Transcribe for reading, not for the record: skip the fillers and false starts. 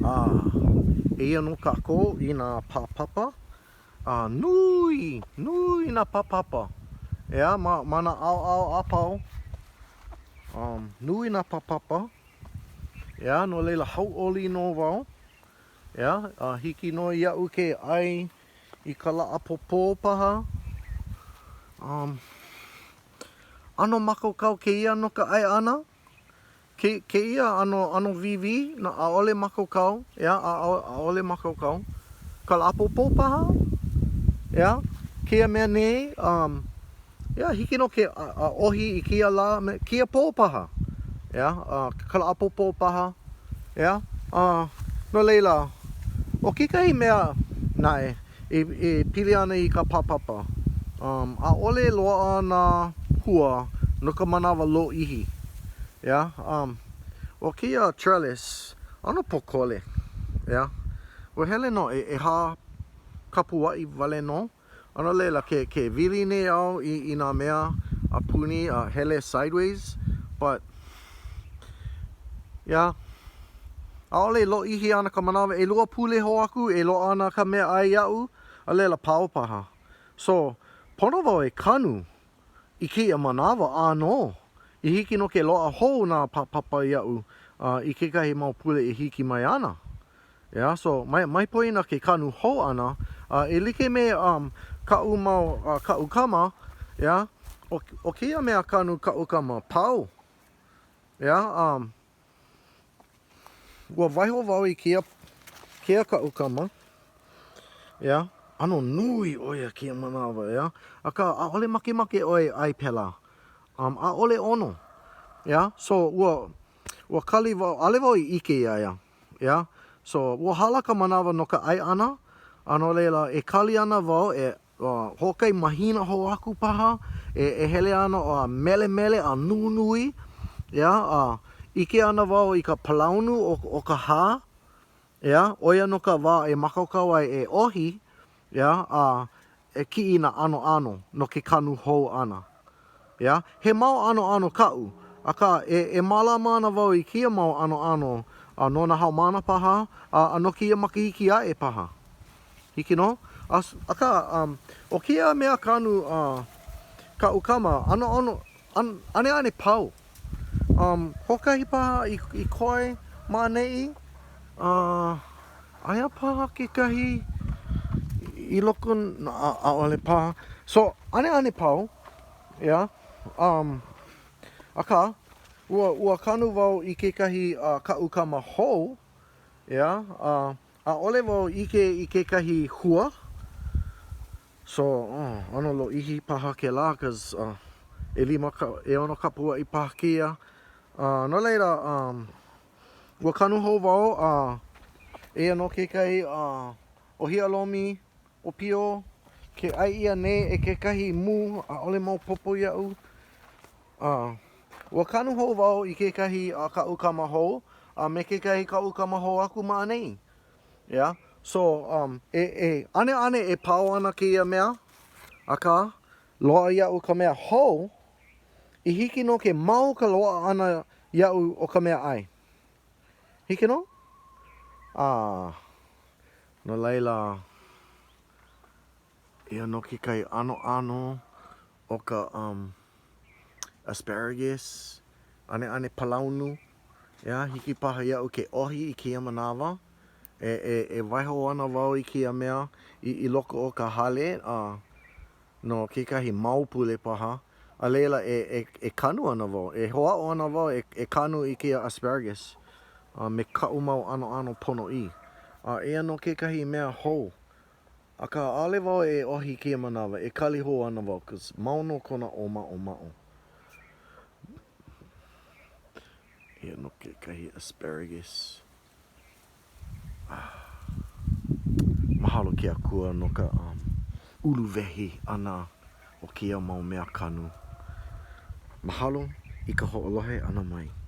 A eia nō kākou i nā pāpapa. A nui, nui nā pāpapa. ʻEā, ma, ma nā ʻaoʻao a pau. Um, nui nā pāpapa. ʻEā, no laila hauʻoli nō wau. ʻEā, a hiki nō iaʻu ke ʻai i ka lā ʻapōpō paha. Um, ʻano mākaukau kēia no ka ʻai ʻana. Ke, kēia ʻano, ʻano wīwī, na, ʻaʻole mākaukau, ʻeā, ʻaʻole mākaukau. Ka lā ʻapōpō paha, ʻeā, kēia mea nei, um, ʻeā, hiki nō ke a, a ʻohi i kēia lā, me, kēia pō paha, ʻeā, uh, ka lā ʻapōpō paha, ʻeā, uh, no laila, ʻo kekahi mea naʻe, E, e pili ana i ka pāpapa. Um, ʻaʻole loaʻa nā hua no ka manawa lōʻihi. ʻEā? Um, ʻo kēia trellis, ʻano pōkole. ʻEā? Ua hele nō e ʻehā kapuaʻi wale nō. A no laila, ke, ke wili nei au i, i nā mea a puni a hele sideways, but, yeah. ʻAʻole e lōʻihi ana ka manawa, ʻelua pule hou aku e loaʻa ana ka mea ʻai iaʻu, a laila pau paha. So, pono wau e kanu i kēia manawa ʻānō, i hiki nō ke loaʻa hou nā pāpapa iaʻu i kekahi mau pule e hiki mai ana. Yeah, so, mai, mai poina ke kanu hou ʻana, a e like me um, kaʻu mau, uh, kaʻu kama, yeah, ʻo, ʻo kēia mea kanu kaʻu kama, pau. Yeah, um, Ua waiho wau i kēia, kēia kaʻu kama, ʻeā, ʻano nui ʻo ia kēia manawa, ʻeā, akā ʻaʻole makemake ʻoe e ʻai pēlā, um, ʻaʻole ʻono, ʻeā, so ua, ua kali wau, ʻaʻole wau i ʻike iā ia, ʻeā, so ua hala ka manawa no ka ʻai ʻana, a no laila, e kali ana wau e Hoʻokahi mahina hou aku paha e hele ana a melemele a nunui, ʻeā, a ʻike ana wau i ka palaunu o ka hā, ʻeā, ʻo ia nō ka wā e mākaukau ai e ʻohi, ʻeā, a e kiʻi i nā ʻanoʻano no ke kanu hou ʻana. ʻEā, he mau ʻanoʻano kaʻu, akā, e, e mālama ana wau i kēia mau ʻanoʻano a no nā haumāna paha, a, a no kēia makahiki aʻe paha. Hiki nō? A, akā, um, ʻo kēia mea kanu, uh, kaʻu kama, ʻanoʻano, an, ʻaneʻane pau. Um, hoʻokahi paha i, i koe ma ʻaneʻi, uh, aia paha kekahi i loko, ʻaʻole paha. So, ʻaneʻane pau, ʻeā. Um, akā, ua, ua kanu wau i kekahi uh, kaʻu kama hou, ʻeā, uh, ʻaʻole wau ʻike i kekahi hua. So, oh, ʻano lōʻihi paha kēlā, cause, uh, ʻelima, ʻeono kapuaʻi paha kēia. Uh, no laila, um, ua kanu hou wau, a uh, eia nō kekahi uh, ʻōhiʻa lomi ʻōpio ke ʻai ʻia nei e kekahi mū, ʻaʻole maopopo iaʻu. Uh, ua kanu hou wau i kekahi uh, kaʻu kama hou, a me kekahi kaʻu kama hou aku ma ʻaneʻi. Yeah. So, um, e, e, ʻaneʻane e pau ana kēia mea, akā, loaʻa iaʻu ka mea hou, i hiki nō ke mau ka loaʻa ʻana iaʻu o ka mea ʻai. Hiki nō? A, no laila, eia nō kekahi ʻanoʻano o ka um, asparagus, ʻaneʻane palaunu. ʻEā, hiki paha iaʻu ke ʻohi i kēia manawa. E, e, e waiho ana wau i kēia mea i, i loko o ka hale, a no kekahi mau pule paha, a laila e, e, e kanu ana wau, e hoʻāʻo ana wau e, e kanu i kēia asparagus a me kaʻu mau ʻanoʻano ponoʻī. A eia nō kekahi mea hou. Akā, ʻaʻole wau e ʻohi i kēia manawa, e kali hou ana wau, 'cause mau nō kona ʻōmaʻomaʻo. Eia nō kekahi asparagus. Mahalo ke Akua no ka um, uluwehi ʻana o kēia mau mea kanu. Mahalo i ka hoʻolohe ʻana mai.